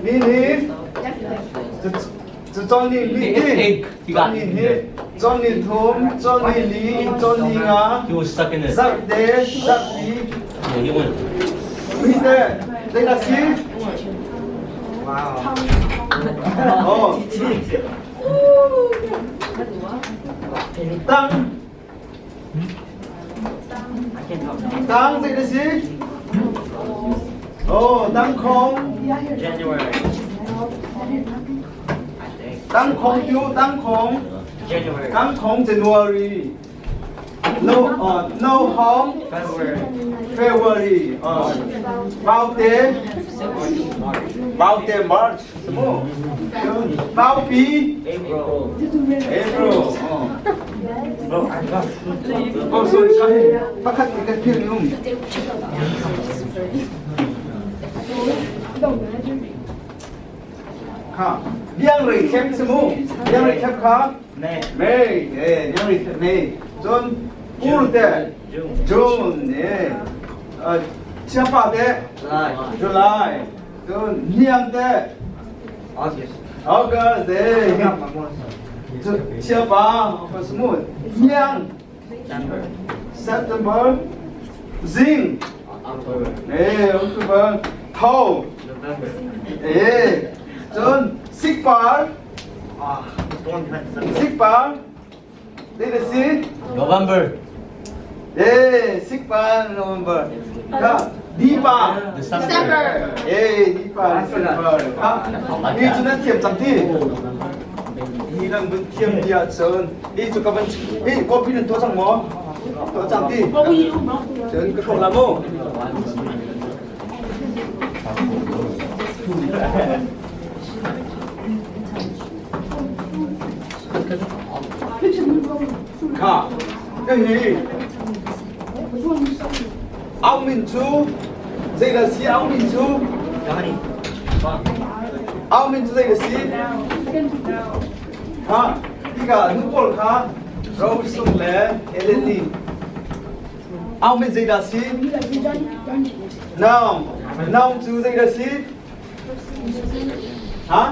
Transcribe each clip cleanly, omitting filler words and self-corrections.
Ni ni Cawn ni li ti. Cawn ni hnih, cawn ni thum, cawn ni li, cawn ni nga. He was stuck in it. Zarhte, zarhpi. Yeah, he went. Uite, zeidah si? Wow. Oh. Tang. Tang zeidah si? Oh, tangkhong. January. Tangkhong cu tangkhong. January. Tangkhong January. No, no hong. February. February. Vaute. Vaute March. Semu. Vaupi. April. April. Oh, sorry, sorry. Pakhat ni kan phil um. Kha. Biang rei khep semu. Biang rei khep kha. May. May. Eh, biang rei khep May. Cun Pur te. June. June. Eh. Chiapa te. July. July. Cun Hniang te. August. August. Eh. Chiapa. Smooth. Hniang. September. September. Zing. October. Eh, October. Tho. November. Eh. Cun Sikpar. Ah, Sikpar. Đây là si. November. Eh, Sikpar November. Kha. Dipa. December. Eh, Dipa December. Kha. Ni cu nan thiam cang ti. Ni lang bun thiam dia cun. Ni cu ka van Hi, copy nan tuah cang maw? Tuah cang ti. Cun ka hrawk la mu. Kha, hihi Aung Min cu zeidah si Aung Min cu? Aung Min cu zeidah si? Ha, hika nu pawl kha Rose Sung le Ellen Lee. Aung Min zeidah si? Naung. Naung cu zeidah si? Ha?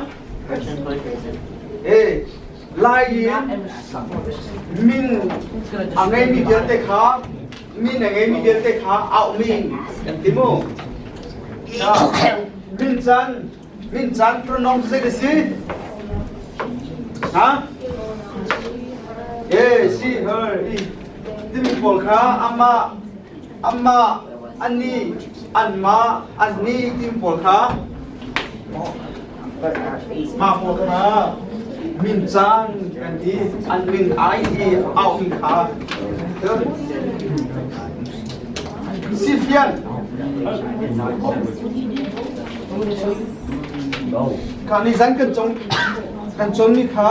Eh, Lai in min a ngeimi vialte kha min a ngeimi vialte kha auh min kan ti mu. Min can min can pronoun zei a si? Ha? Eh, she, her, he. Timi pawl kha amah, amah, ani, anmah, anni timi pawl kha Mah pawl kha min caan kan ti an min ai i auhmi kha Sifian kha ni zan kan cong kan cawnmi kha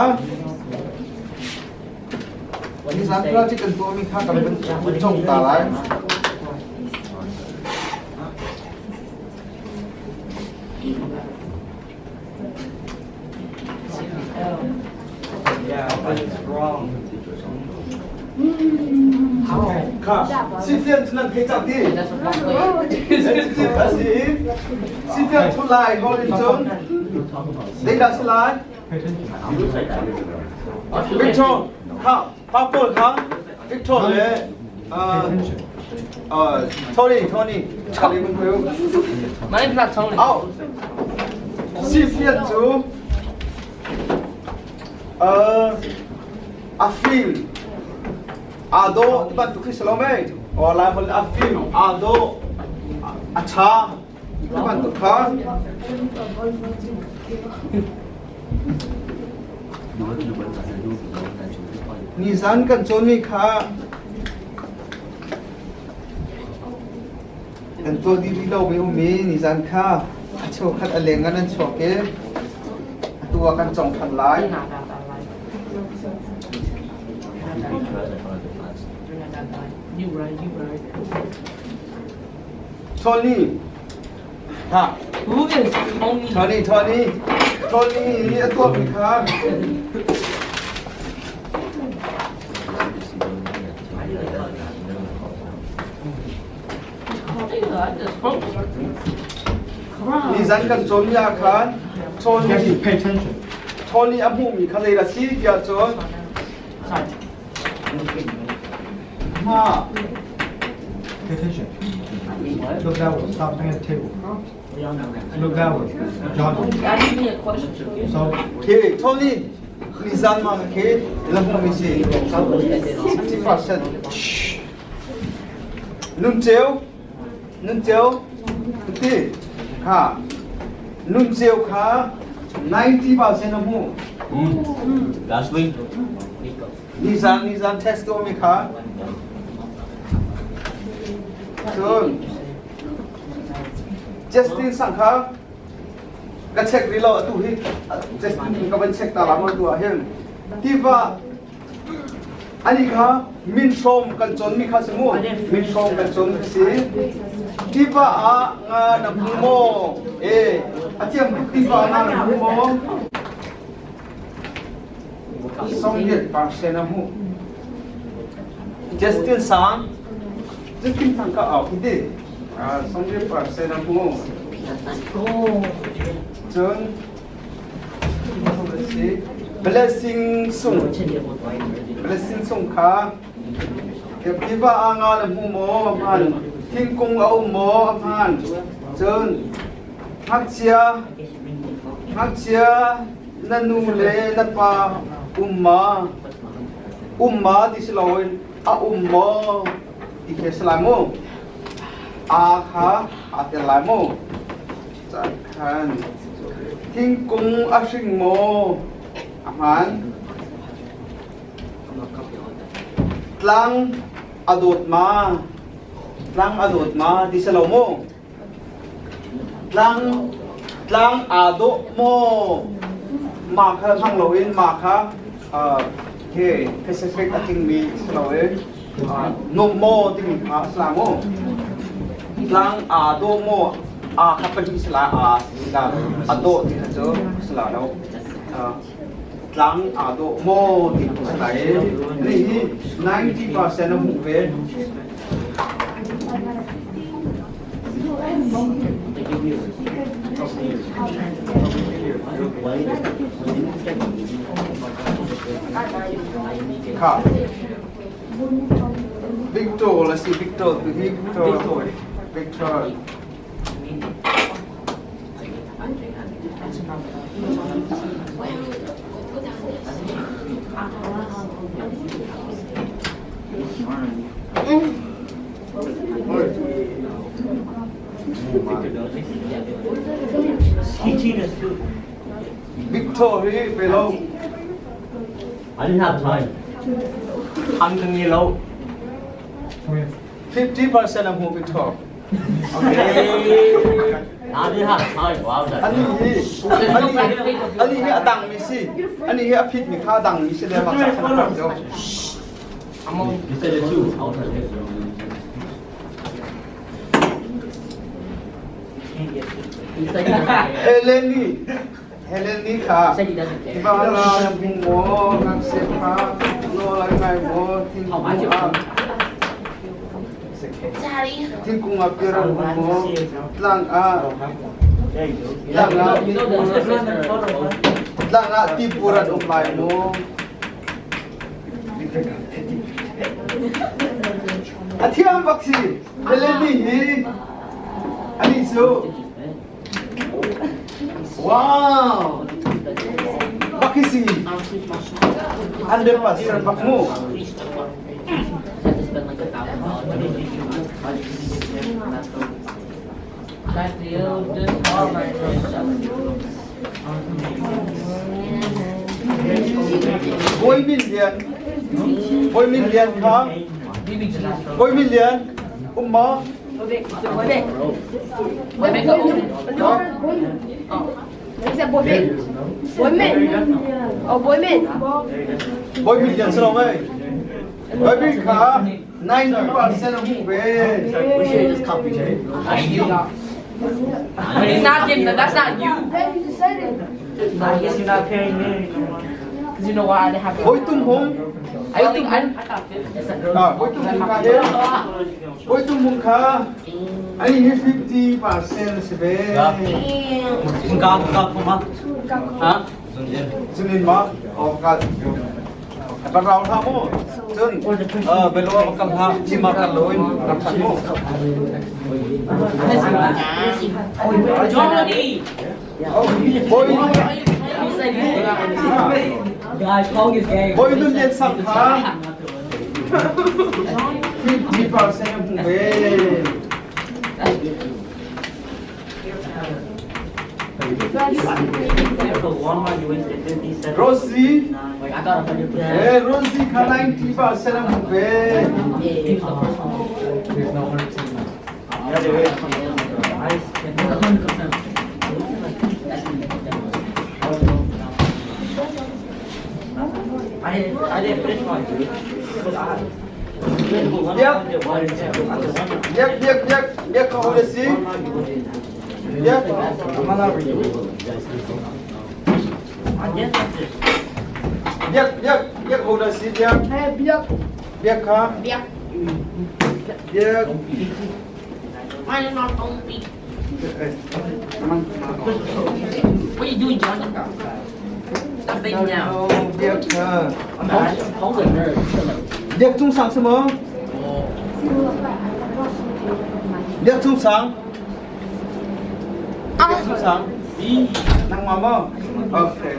ni zan project kan tuahmi kha kan van cong ta lai. Yeah, but it's wrong. Kha, sifian cu nan thei cang ti. A si. Sifian cu lai hol in cun zeidah si lai? Victor, kha, pa pawl kha Victor le Tony, Tony, Charlie mun koyu. My name's not Tony. Au. Sifian cu a fim aa dawh ti bantuk khi si lo mei or lai holh a fim aa dawh a ṭha ti bantuk kha Nizan kan cawnmi kha kan tuah dih rih lo mi um i nizan kha a cheukhat a leng ah nan chuak i atu ah kan cong ṭhan lai. Tony, ha Who is Tony? Tony, Tony, Tony nih a tuahmi kha Nizan kan cawnmi ah khan. Tony Pay attention. Tony a hmuhmi kha zeidah si tiah cun ma Pay attention. Look that way. Stop looking at the table. Look that way. John. Ask me a question. So Okay, Tony nizan ma khi la hmuhmi si 60%. Nun ceu Nun ceu ti kha nun ceu kha 90% a hmu. Lastly, Nizan nizan test tuahmi kha cun Justin sang kha ka check rih lo atu hi Justin ka van check ta la mo tu ah hin tiva Anih kha minhrawm kan cawnmi kha si mu. Minhrawm kan cawnmi si. Tiva ah nga na hmu maw? Eh, a thiam tuk tiva ah nga na hmu maw? Songyet parsen a hmu. Justin Sang. Justin Sang ka au khi ti. Ah, Songyet parsen a hmu. Cun Blessing sung Blessing sung kha tiva ah nga na hmu maw hman thingkung a um maw hman cun ngakchia ngakchia na nu le na pa um ma um ma ti si loin a um maw ti khi si lai mu a kha a tel lai mu Khan thingkung a hring maw? A hmaan. Tlang a dawt ma? Tlang a dawt ma ti si lo maw? Tlang tlang aa dawh maw? Ma kha hmang loin ma kha he Pacific a tlingmi si loin Nuam maw timi kha a si la maw? Tlang aa dawh maw? Aa kha pahnih si la aa si la a dawh ti kha cu si la lo. Tlang aa dawh maw ti kha si la i ni hi 90% a hmuh ve. Kha. Victor la si Victor tu hi Victor Victor Victor hi pe lo I didn't have time. Thang ka ngei lo. 50% a hmu Victor. I didn't have time. Wow. Ani hi ani ani hi a dang mi si. Ani hi a phit mi kha dang mi si le mak cha khan jo. You said it too. I'll try to Eleni Helen nih kha tiva na hmu maw ngakchia kha nawl an ngai maw thingkung ah thingkung ah piar an hmu maw tlang ah tlang ah tlang ah tipur an um lai maw a thiam bak si Helen nih hi anih cu Wow! Bakisi! 100% bak mu. Bawi Min Lian Bawi Min Lian kha Bawi Min Lian um maw? Bawi Min Lian si lo mei? Bawi Min kha 90% a hmuh ve. He's not getting that. That's not you. I guess you're not paying me anymore. Because you know why I didn't have. Bawi Tum Hung I only I, I got 50. Ah, Bawi Tum Hung kha he Bawi Tum Hung kha ani hi 50% si ve. Ka ka ka ma. Huh? Zunin ma? Oh ka. Kan rau hlah mu. Cun belo kal hlah, chima kal loin rak than mu. Johnny! Bawi Guys, Kong is gay. Bawi nun lian sang kha. 50% hmu ve. Rosie Like, I got 100%. Eh Rosie kha 90% hmu ve. He was the first one. There's no 100% now. Yeah, there is. 100%. I didn't finish mine, dude. Because I Biak Biak biak biak biak ka hole si. Biak. Biak biak biak hole si biak. Biak. Biak kha. Biak. Biak. Mine is not on me. What are you doing, Johnny? Stop baby now. Biak kha. Kong's a nerd. Biak cung sang si maw? Biak cung sang. Biak cung sang. Nangmah maw? Okay.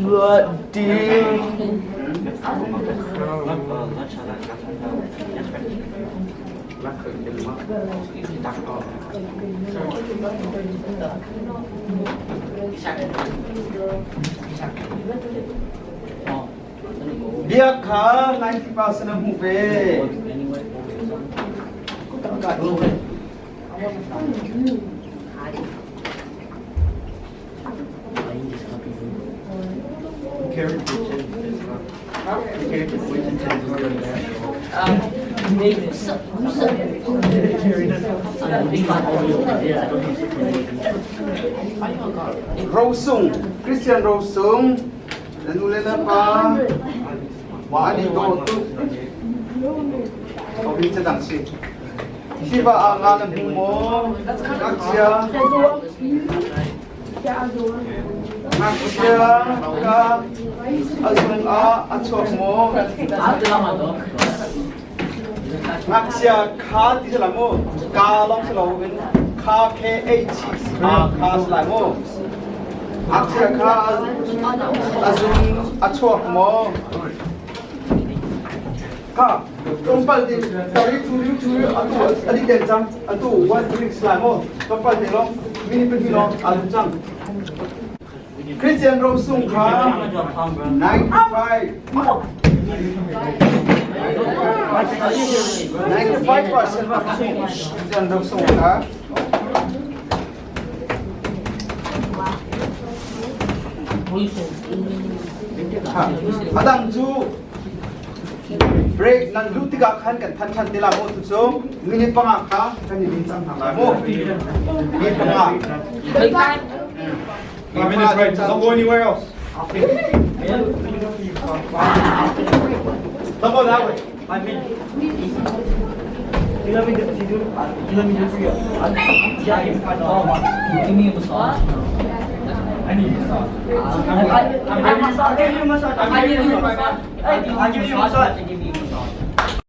What deal? Biak kha 90% a hmuh ve. Rosung, Christian Rosung, na nu le na pa, wa an i dawh tuk. Ko hi dang si. Siva ah nga na hmu maw? Ngakchia. Ngakchia ka a zung ah a chuak maw? Ngakchia kha ti si lai mu. Ka lawng si loin kha K H A kha si lai mu. Ngakchia kha a zung a chuak maw? Kha tlawmpal te tari churi churi atu adi den cang atu one drink si lai mu. Tlawmpal te lawng minute pahnih lawng aa dum cang. Christian Rosung kha 95 95% Christian Rosung kha. A dang cu break nan luh tikah khan kan than than te la mu tu cu minute panga kha kan i lim cang hna lai mu. Minute panga. 5 minute break. Don't go anywhere else. Don't go that way. 5 minutes. You let me do, you do, you let me do for you. Yeah, you find all Give me a massage. I need a massage. I I give you a massage. I give you a massage. I give you a massage. I give you a massage.